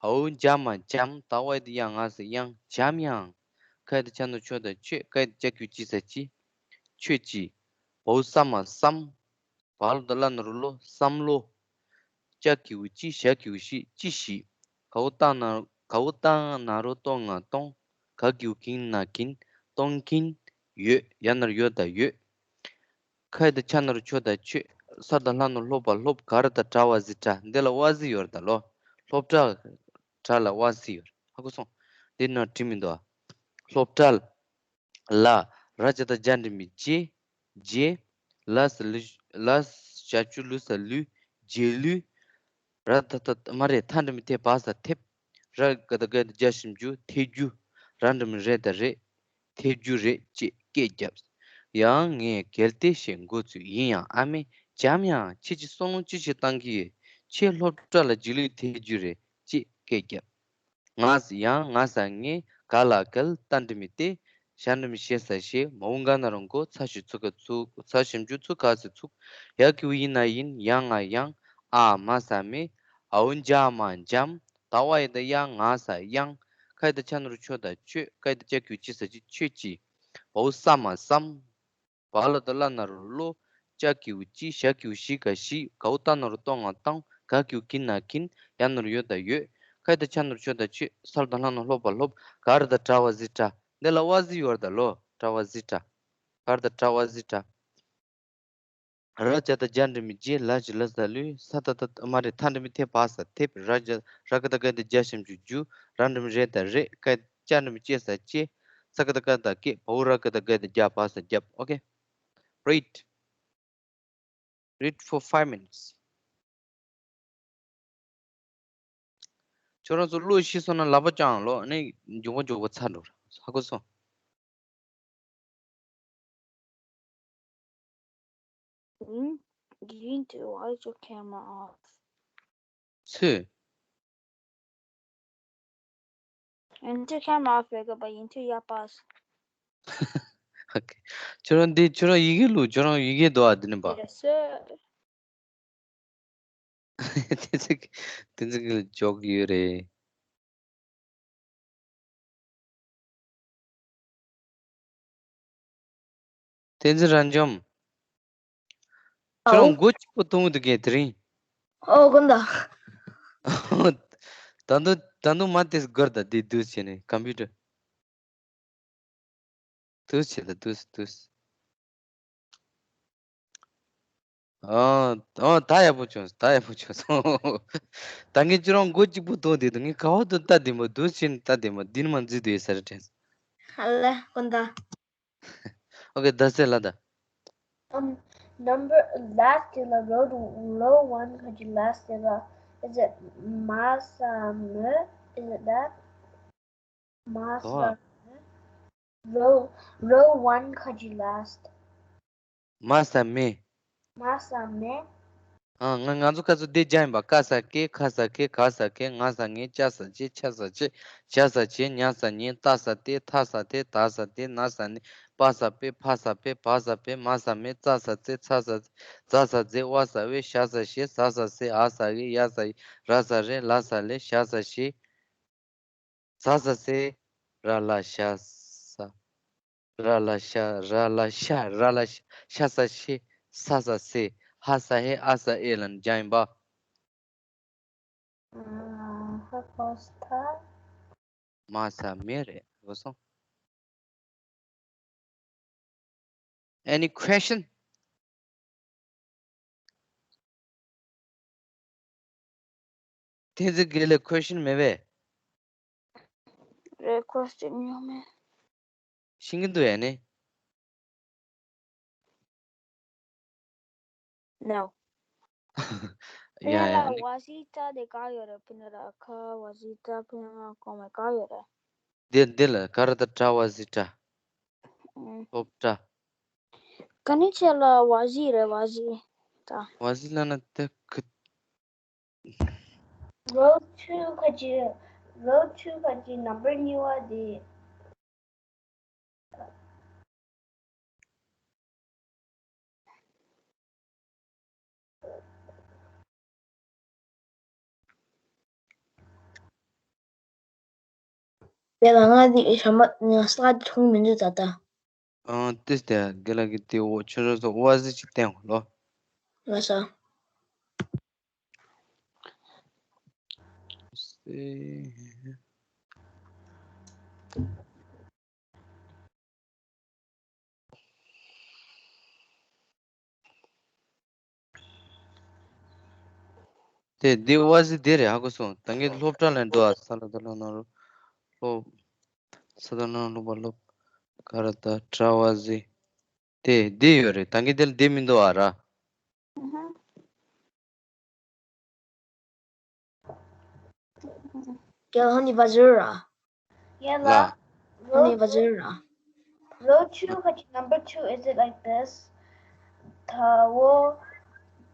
འའོ་འཇ་མ་འཇམ། ད་ཝའི་དེ་ཡ་ང་ས་ཡང་། འཇམ་ཡང་། ཁ་ཡ་ད་ཆ་ན་རོ་ཆོ་ད་ཆོད། ཀ་ཡ་ད་ཅ་གི་གུ་ཅི་ས་ཅི། ཆོད་ཅི། འའོ་ས་མ་སམ། བ་ལོ་ད་ལ་ན་རོ་ལོ། བསམ་བློ། ཅ་གི་གུ་ཅི། ཞ་གི་གུ་ཞི། ཅི་ཞིག། གའོ་ཏ་ན་གའོ་ཏ་ན་རོ་ཏོ་ང་གཏོང་། ག་གི་གུ་གིན་ན་གིན། གཏོང་གིན། ཡོད། ཡ་ན་རོ་ཡོ་ད་ཡོད། ཁ་ཡ་ད་ཆ་ན་རོ་ཆོ་ད་ཆོད། ས་ད་ལྷ་ན་རོ་སློབ་པ་སློབ། ག་ར་ད་གྲ་བ་ཟི་གྲ། འདི་ལ་བ་ཟི་ཡོད་རེད་ད་ལོ། སློབ་གྲྭ། གྲ་ལ་བ་ཟི་ཡོད་རེད། ཧ་གོ་སོང་། འདི་ན་བྲིས་མི་འདུག་ཨ། སློབ་གྲྭ་ལ། ལ། ར་ཇ་ད་ཇ་འདྲི་མི་རྗེ། རྗེ། ལ་ས་ལུ། ལ་ཞ་ཅུ་ལུ་ས་ལུས། རྗེས་ལུས། ར་ད་ད་མ་རེད། ཐ་འདྲི་མི་ཐེ་བ་ས་ཐེབས། ར་ག་ད་ག་ད་རྒྱ་ཞབས་ཀྱུ་ཐེ་རྒྱུ། ར་འདྲི་མི་རེ་ད་རེད། ཐེ་རྒྱུ་རེད་ཅེས་སྐད་བརྒྱབ། ཡང་ངས་གལ་ཏེ་ཞེས་མགོ་ཚོས། ཡིན་ཡང་ཨ་མས། འཇམ་ཡང་། ཁྱེད་ཀྱིས་བསམ་བློ་ཅི་ཞིག་བཏང་གི་ཡོད། ཁྱེད་སློབ་གྲྭ་ལ་རྗེས་ལུས་ཐེ་རྒྱུ་རེད་ཅེས་སྐད་བརྒྱབ། ང་ཡང་ང་ས་ངས་ག་ལ་གལ་ཏ་འདྲི་མི་སྟེ། ཞ་འདྲི་མི་ཤེ་ས་ཤེ། མ་འོ་ག་ན་རོ་མགོ་ཚ་ཞུ་ཚུ་ག་ཚུགས། ཚ་ཞབས་ཀྱུ་ཚུ་ག་སི་ཚུགས། ཡ་གི་གུ་ཡིན་ན་ཡིན། ཡ་ང་ཡང་། ཨ་མ་ས་མེ། འའོ་འཇ་མ་འཇམ། ད་ཝའི་ད་ཡ་ང་ས་ཡང་། ཁ་ཡ་ད་ཆ་ན་རོ་ཆོ་ད་ཆོད། ཀ་ཡ་ད་ཅ་གི་གུ་ཅི་ས་ཅི། ཆོད་ཅི། འའོ་ས་མ་སམ། བ་ལ་ད་ལ་ན་རོ་ལོ། ཅ་གི་གུ་ཅི། ཞ་གི་གུ་ཞི་ག་ཞིག། གའོ་ཏ་ན་རོ་ཏོ་ང་བཏང་། ག་གི་གུ་གིན་ན་གིན། ཡ་ན་རོ་ཡོ་ད་ཡོད། ཁ་ཡ་ད་ཆ་ན་རོ་ཆོ་ད་ཆོད། ས་ལ་ད་ལྷ་ན་རོ་སློབ་པ་སློབ། ག་ར་ད་གྲ་བ་ཟི་གྲ། འདི་ལ་བ་ཟི་ཡོད་རེད་ད་ལོ། གྲ་བ་ཟི་གྲ། ག་ར་ད་གྲ་བ་ཟི་གྲ། ར་ཇ་ད་ཇ་འདྲི་མི་རྗེ། ལ་ཞ་ལུ་ས་ལུས། ས་ད་ད་མ་རེད། ཐ་འདྲི་མི་ཐེ་བ་ས་ཐེབས། ར་ཇ། ར་ག་ད་ག་ད་རྒྱ་ཞབས་ཀྱུ་རྒྱུ། ར་འདྲི་མི་རེ་ད་རེད། ཀ་ཅ་འདྲི་མི་ཅེ་ས་ཅེ། ས་ག་ད་ཀ་ད་སྐད། བ་འོ་ར་ག་ད་ག་ད་རྒྱ་བ་ས་རྒྱབ། ཨོ་ཀེ། Read. Read for five minutes. ཁྱོད་རང་ཚོ་བློ་ཤི་སོང་ན་ལབ་པ་ཅང་ལོ། ཨ་ནི་མགྱོགས་པོ་མགྱོགས་པོ་ཚར་འགྲོ་ར། ཧ་གོ་སོང་། Hmm? Yintu, why is your camera off? སུ། Yintu camera off རེད་ག་པ། Yintu ཡ་པ་ས། ཁྱོད་རང་འདི་ཁྱོད་རང་ཡི་གེ་ལུགས། ཁྱོད་རང་ཡི་གེ་འདུག་ཨ། འདི་ནི་པ། ཡེ་སི། དེ་ཚིག་དེ་ཚིག་ལ་འཇོག་ཡོད་རེད། བསྟན་འཛིན་རབ་འབྱམས། ཁྱོད་རང་ཨའོ། མགོ་གཅིག་པོ་གཏོང་གི་འདུག་གས་དེ་རིང་། ཨོ་དགོན་བདག་ད་དུང་ད་དུང་མ་དེ་སྒོར་ད་དེ་དུས་བྱས་ནས་ཀམ་པུ་ཊར། དུས་བྱས་ད་དུས་དུས། ཨོ་ཨོ་ད་ཡག་པོ་བྱུང་། ད་ཡག་པོ་བྱུང་སོང་། ད་ངས་ཁྱོད་རང་མགོ་གཅིག་པོ་གཏོང་དེ་དུས་ངས་ག་བ་དུ་ལྟ་དེ་མ་དུས་བྱས་ནས་ལྟ་དེ་མ་འདི་ནི་མ་འཛུལ་དེ་ས་རེད་དྲན། ཧ་ལས་དགོན་བདག Okay, that's it, Lada. Um, number last in the road, row one, could you last in the, is it Masame? Is it that? Masame. Row, row one, could you last? Masame. Masame. ཨ། ང་ང་ཚོ་ཁ་ཚོ་འདི་སྦྱར་ཡིན་པ། ཀ་ས་ཀེ། ཁ་ས་ཁེ། ག་ས་ཁེ། ང་ས་ངེ། ཅ་ས་ཅེ། ཆ་ས་ཆེ། ཇ་ས་ཇེ། ཉ་ས་ཉེ། ཏ་ས་ཏེ། ཐ་ས་ཐེ། ད་ས་དེ། ན་ས་ནེ། པ་ས་པེ། ཕ་ས་ཕེ། བ་ས་བེ། མ་ས་མེ། ཙ་ས་ཙེ། ཚ་ས་ཛ་ས་ཛེ། ཝ་ས་ཝེ། ཞ་ས་ཞེ། ཟ་ས་ཟེ། འ་ས་འེ། ཡ་ས་ཡེ། ར་ས་རེ། ལ་ས་ལེ། ཞ་ས་ཞེ། ཟ་ས་ཟེ། ར་ལ་ཞ་ས། ར་ལ་ཤ། ར་ལ་ཤ། ར་ལ་ཤ། ཤ་ས་ཤེ། ས་ས་སེ། ཧ་ས་ཧེ། ཨ་ས་ཨེ་ལ་ནི་སྦྱར་ཡིན་པ། ཧ་གོ་ས་ཐ། མ་ས་མེ་རེད། གོ་སོང་། Any question? བསྟན་འཛིན་དགེ་ལེགས། ཁོས་ཤེས་མེད་པས། རེད། ཁོས་ཤེས་མྱོང་མེད། ཤེས་ཀྱི་འདུག་ཡ་ནི། No. ཡ་ཡ་ཕི་ན་ནི། ཝ་ཟི་ཏྲ་དེ་ག་ཡོད་རེད། ཕི་ན་ར་ཁ་ཝ་ཟི་ཏྲ་ཕི་ན་གོང་མ་ག་ཡོད་རེད། འདི་འདི་ལ་ག་ར་ད་ཏྲ་ཝ་ཟི་ཏྲ། ཨུམ། སློབ་གྲྭ། ག་ནི་ཆེ་ལ་ཝ་ཟི་རེད། ཝ་ཟི་ཏྲ། ཝ་ཟི་ལ་ན་དེ་ཁུ། Row two ཁ་ཅིག row two ཁ་ཅིག་number གཉིས་པ་དེ། དེ་ལ་ང་དེ་ཞྭ་མོ་ང་ས་མཐོང་མི་འདུག་ད་ལྟ། ཨང་ཏིས་དེ་དགེ་ལགས་ཀྱི་དེ་འོ་ཆུ་རོ་སོ་ཝ་ཟི་ཅིག་བསྟན་ལོ། ལ་ས། དེ་འདི་ཝ་ཟི་དེ་རེད། ཧ་གོ་སོང་། ད་ངས་སློབ་གྲྭ་ལ་འགྲོ་ཨ། ས་ལ་ད་ལ་ན་རུ་སློབ། ས་ད་ན་སློབ་པ་སློབ། ག་ར་ད་ཏྲ་ཝ་ཟི། དེ་འདི་ཡོད་རེད། ད་ངས་དེ་ལ་འདི་མི་འདུག་ཨ་ར། ཀྱ་ཧ་ནི་བ་ཟུར་ར། ཡ་ལ། ཧ་ནི་བ་ཟུར་ར། Row two ཁ་ཅིག number two, is it like this? ད་འོ་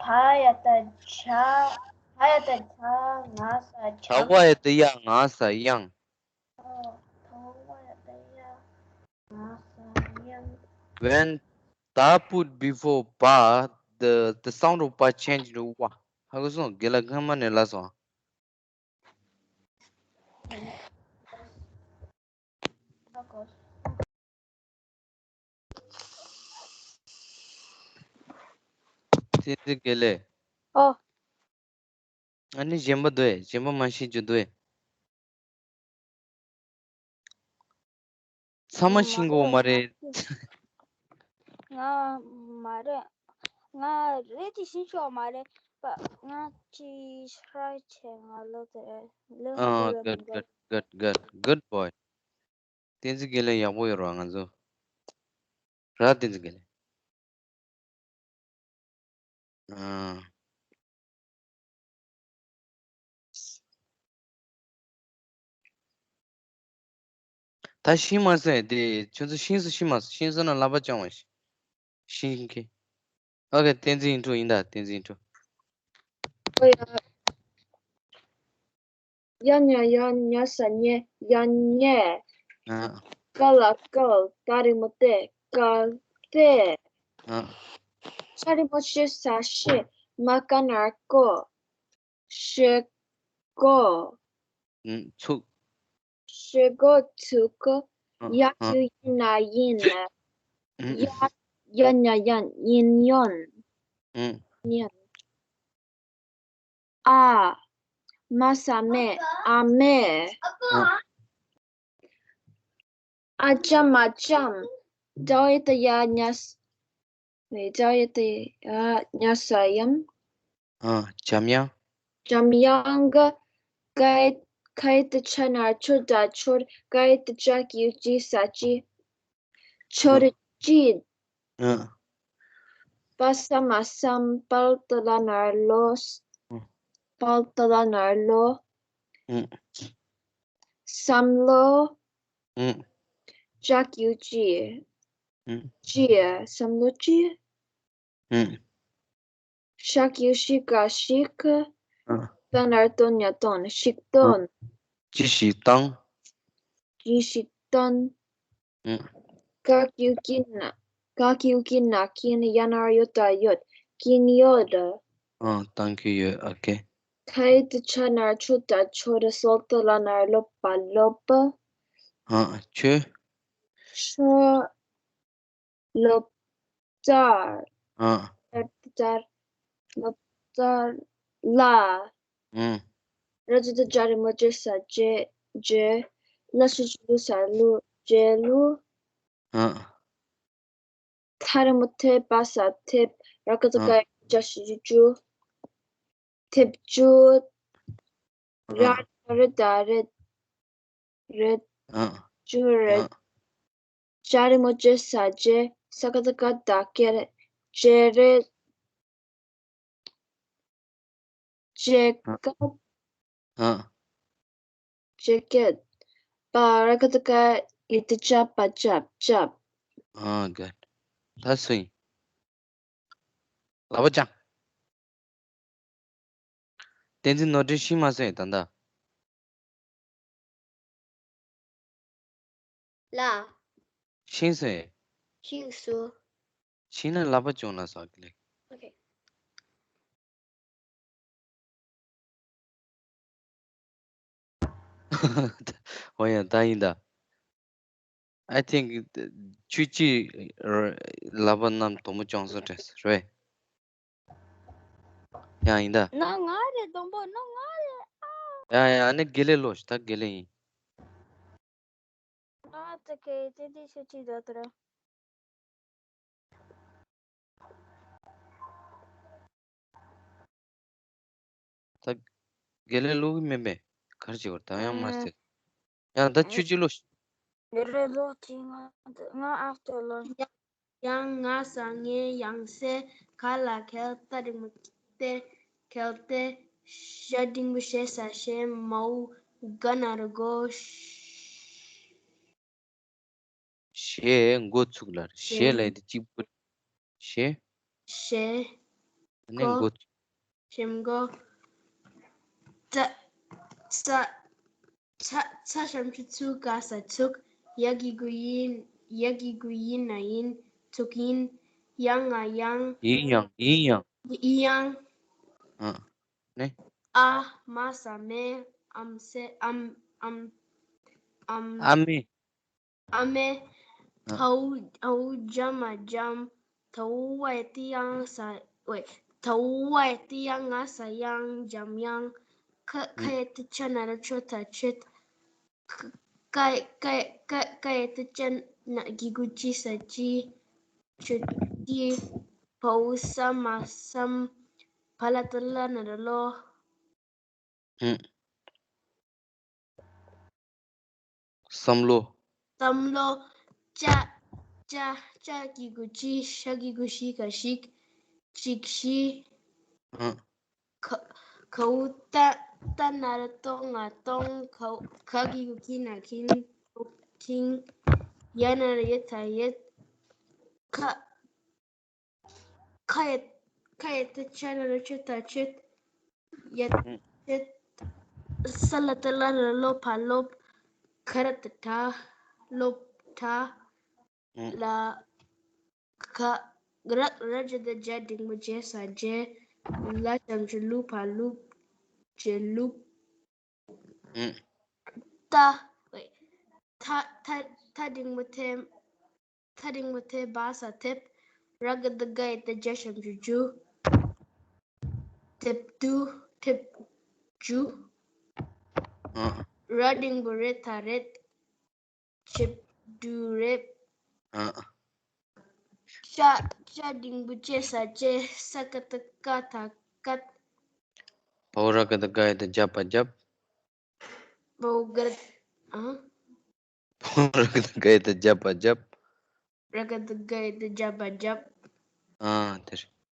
ཕ་ཡ་ད་ཆ། ཕ་ཡ་ད་ཆ། ང་ས་ཆ། ད་ཝ་ཡ་ད་ཡ། ང་ས་ཡང་། ཨོ། ད་འོ་ཕ་ཡ་ད་ཡ། ང་ས་ཡང་། When ta put before pa, the the sound of pa change to wa. ཧ་གོ་སོང་། དགེ་ལགས་སྔ་མ་ནས་ལ་སོང་། བསྟན་འཛིན་དགེ་ལེགས། ཨོ། ཨ་ནི་གཞན་པ་འདུག་ཨེ། གཞན་པ་མ་ཤེས་རྒྱུ་འདུག་ཨེ། ཚང་མ་ཤེས་ཀྱི་ཡོད་མ་རེད། ང་མ་རེད། ང་རེད་དེ་ཤེས་ཆོག་མ་རེད་པ། ང་ཅི་ཧྲ་ཆེ་ང་ལོ་དེ་ལོ་ཨ། དེ་good, good, good, good, good boy. བསྟན་འཛིན་དགེ་ལེགས་ཡག་པོ་ཡོད་ར། ང་ཚོ་ར་བསྟན་འཛིན་དགེ་ལེགས། ཨ། ད་ཤེས་མ་སོང་། དེ་ཁྱོད་ཚོ་ཤེས་སོང་། ཤེས་མ་སོང་། ཤེས་སོང་ན་ལག་པ་བརྐྱངས་པ་ཤེས་ཤེས་མཁན། ཨོ་ཁེ། བསྟན་འཛིན་ཨིན་ཊྲོ་ཡིན་ད། བསྟན་འཛིན་ཨིན་ཊྲོ། ཨོ་ཡ། ཡ་ཉ་ཡ། ཉ་ས་ཉེ། ཡ་ཉེ། ཨ། ཀ་ལ་ཀལ། ཏ་རི་མོ་ཏེ། ཀལ་ཏེ། ཨ། ཤ་རི་མོ་ཤེ་ས་ཤེ། མ་ཀ་ན་ཀོ། ཤེ་ཀོ། ཨུམ། ཚུགས། ཤེ་ཀོ་ཚུགས། ཨ། ཡ་ཨ། ཀྱུ་ཡི་ན་ཡིན། ཨུམ། ཡ་ཡ་ཉ་ཡ། ཡིན་ཡོན། ཨུམ། ཡིན། ཨ། མ་ས་མེ། ཨ་མེ། ཨ། ཨ་ཅམ། མ་ཅམ། ཏའོ་ཡ་ཏ་ཡ། ཉ་ས། ཏའོ་ཡ་ཏ་ཡ། ཉ་ས་ཡམ། ཨ། འཇམ་དབྱངས། འཇམ་དབྱངས། ཀ་ཡ་ཀ་ཡ་ཏ་ཆ་ན་ཆོ་ད་ཆོར། ཀ་ཡ་ཏ་ཅ་ཀྱུ་ཅི་ས་ཅི། ཆོར་ཅི། ཨ། པ་ས་མ་སམ། པལ་ཏ་ལ་ན་ལོ། པལ་ཏ་ལ་ན་ལོ། ཨུམ། བསམ་བློ། ཨུམ། ཅ་ཀྱུ་ཅི། ཨུམ། ཅི། བསམ་བློ་ཅི། ཨུམ། ཤ་ཀྱུ་ཤི་ཀ་ཤིག། ཨ། ཏ་ན་རོ་ཏོ་ཉ་ཏོན། ཤིག་ཏོན། ཅི་ཞིག་བཏང་། ཅི་ཞིག་བཏོན། ཨུམ། ཀ་ཀྱུ་ཀི་ན། ཀ་ཀྱུ་ཀི་ན་ཀིན། ཡ་ན་རོ་ཡོ་ད་ཡོད། ཀིན་ཡོད། ཨ། བཏང་གི་ཡོད། ཨོ་ཁེ། ཁ་ཡ་ཏ་ཆ་ན་ཆོ་ད་ཆོར། སོ་ཏ་ལ་ན་ལོ་པ་ལོབ། ཨ། ཆོས། ཤོ། ལོབ་ཙར། ཨ། ཙར་ཙར། ལོབ་ཙར་ལ། ཨུམ། ར་ཛ་ཏ་ཇ་རི་མོ་ཇེ་ས་ཇེ། ཇེ། ལ་ཤ་ཞབས་ཀྱུ་ལུ་ས་ལུ། ཇེ་ལུ། ཨ། ཐ་རི་མོ་ཐེ། པ་ས་ཐེབ། ར་ཀ་ཛ་ཀ་ཡ་ཇ་ཞབས་ཀྱུ་ཇུ། ཐེབ་ཇུ། ར་ཨ་ར་ད་རེད། རེད། ཨ་ཅུ་རེད། ཨ་ཅ་རི་མོ་ཅེ་ས་ཅེ། ས་ཀ་ད་ཀ་ད་ཀེ་རེད། ཅེ་རེད། ཅེ་ཀ་ཨ་ཅེ་ཀེད། པ་ར་ཀ་ད་ཀ་ཡི་ཏི་ཅ་པ་ཅབ་ཅབ། ཨ་ག་ད་སུ་ཡིན། ལག་པ་བརྐྱངས། བསྟན་འཛིན་ནོར་འཁྲུལ་ཤི་མ་སོང་ད་ལྟ། ལ། ཤིང་སོང་། ཤིང་སུ། ཤིང་ན་ལག་པ་བརྐྱངས་ན་སོང་གི་ལེ། ཨོ་ཁེ། འོ་ཡ་ད་ཡིན་ད། I think ཁྱོད་ཀྱིས་ལག་པ་གནམ་དོག་མོ་བརྐྱངས་སོང་དྲན་སོང་རེད། ཡང་ཡིན་ད། ན་ང་རེད་དང་པོ་ན་ང་རེད། ཨ། ཡ་ཡ་ཨ་ནི་དགེ་ལེགས་ལོ་ད་དགེ་ལེགས་ཡིན། ང་ད་གེ་དེ་དེ་ཤེས་ཀྱི་ད་དེ་ར། ད་དགེ་ལེགས་ལོ་གི་མིན་པས་གར་བྱེད་བར་ད་ཡང་མ་ཟེར། ཡང་ད་ཆུ་ཅི་ལོ། དགེ་ལེགས་ལོ་གི་ང་ང་ཨ་ཏོ་ལོ། ཡང་ང་ས་ངའི་ཡང་སེ་ག་ལ་གལ་ཏ་འགྲེང་བུ་ཏེ་གལ་ཏེ་ཞ་འགྲེང་བུ་ཞེ་ས་ཞེ་མའོ་ག་ན་རོ་གོ། ཞེས་འགོ་ཚུགས་ལ་ཞེས་ལ་དེ་གཅིག་པུ་ཞེས། ཞེས། ནས་འགོ་འགོ་ཚུགས། ཞེས་འགོ། ཙ། ས། ཚ་ཚ་ཞབས་ཀྱུ་ཚུ་ག་ས་ཚུགས། ཡ་གི་གུ་ཡིན། ཡ་གི་གུ་ཡིན་ན་ཡིན། ཚུགས་ཡིན། ཡང་ང་ཡང་། ཡིན་ཡང་ཡིན་ཡང་། ཡིན་ཡང་། ཨ། ནས། ཨ། མ་ས་མེ། ཨམ་སེ་ཨམ་ཨམ་ཨམ། ཨ་མེ། ཨ་མེ། ཨ། ཐའུ་ཐའུ་འཇམ་མ་འཇམ། ཐའུ་ཝའི་ཏི་ཡང་ས་ཝེ། ཐའུ་ཝའི་ཏི་ཡང་ང་ས་ཡང་འཇམ་ཡང་། ཁ་ཁ་ཡ་ཏི་ཆ་ན་ར་ཆོ་ཐ་ཆེད། ཁ་ཁ་ཁ་ཁ་ཡ་ཏི་ཆ་ན་གི་གུ་ཅི་ས་ཅི། ཆུ་ཏི། བའུ་ས་མ་སམ། བ་ལ་ཏི་ལ་ན་ར་ལོ། ཨུམ། བསམ་བློ། བསམ་བློ། ཅ། ཅ། ཅ་གི་གུ་ཅི། ཤ་གི་གུ་ཤི་ག་ཤིག་ཅིག་ཤི། ཨུམ། ཁ། ཁའུ་ཏ། ཏ་ན་ར་ཏོ་ང་ཏོང་། ཁའུ་ཁ་གི་གུ་ཁི་ན་ཁིན། ཁིང་། ཡ་ན་ར་ཡ་ཐ་ཡད། ཁ། ཁ་ཡ། ཁ་ཡ་ཏི་ཆ་ན་ར་ཆེད་ཐ་ཆེད། ཡ། ཨུམ། ཆེད། ས་ལ་ཏི་ལ་ན་ར་ལོ་ཕ་ལོབ། ཁ་ར་ཏི་ཁྲ། ལོབ་ཁྲ། ཨུམ། ལ། ཁ། ར་ར་ཇ་ད་ཇ་འགྲེང་བུ་ཇེ་ས་ཇེ། ལ་ཞབས་ཀྱུ་ལུ་ཕ་ལུབ། ཇེ་ལུབ། ཨུམ། ཏ། ཐ་ཐ་ཐ་འགྲེང་བུ་ཐེ། ཐ་འགྲེང་བུ་ཐེ་བ་ས་ཐེབ། ར་ག་ད་ག་ཡ་ཏ་ཇ་ཞབས་ཀྱུ་ཇུ། ཐེབ་ཏུ། ཐེབ་ཇུ། ཨ། ར་འགྲེང་བུ་རེ་ཐ་རེད། ཆེབ་ཏུ་རེབ། ཨ། ཅ། ཅ་འགྲེང་བུ་ཅེ་ས་ཅེ། ས་ཀ་ད་ཀ་ཐ་ཀད། བའོ་ར་ག་ད་ག་ཡ་ད་ཇ་པ་ཇབ། བའོ་ག་ར། ཨ། བའོ་ར་ག་ད་ག་ཡ་ད་ཇ་པ་ཇབ། ར་ག་ད་ག་ཡ་ད་ཇ་པ་ཇབ། ཨ། དེ་རེད།